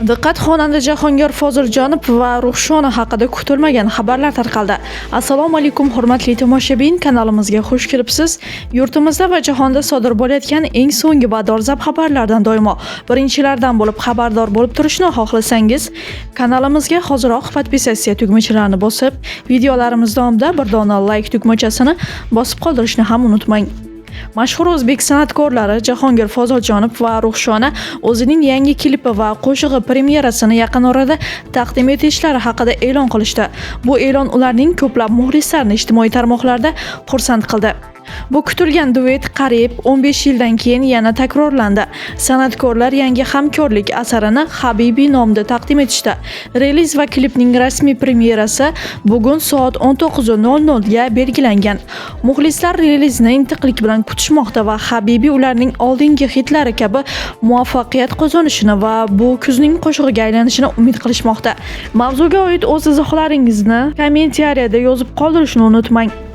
Diqqat, xonanda Jahongir Foziljonov va Ruxshona haqida kutilmagan xabarlar tarqaldi. Assalomu alaykum, hurmatli tomoshabin, kanalimizga xush kelibsiz. Yurtimizda va jahonda sodir bo'layotgan eng so'nggi va dolzarb xabarlardan doimo birinchilardan bo'lib xabardor bo'lib turishni xohlasangiz, kanalimizga hoziroq подписаться tugmachalarini bosib, videolarimiz davomida bir dona like tugmachasini bosib qoldirishni ham unutmang. Mashhur o'zbek san'atkorlari Jahongir Foziljonov va Ruxshona o'zining yangi klipi va qo'shig'i premyerasini yaqin orada taqdim etishlari haqida e'lon qilishdi. Bu e'lon ularning ko'plab muxlislarini ijtimoiy tarmoqlarda xursand qildi. Bu kutilgan duet qariyb 15 yildan keyin yana takrorlandi. San'atkorlar yangi hamkorlik asarini "Habibi" nomida taqdim etishdi. Reliz va klipning rasmiy premyerasi bugun soat 19:00 ga belgilangan. Muxlislar relizni intiqlik bilan kutishmoqda va "Habibi" ularning oldingi hitlari kabi muvaffaqiyat qozonishini va bu kuzning qo'shig'iga aylanishini umid qilishmoqda. Mavzuga oid o'z izohlaringizni kommentariyada yozib qoldirishni unutmang.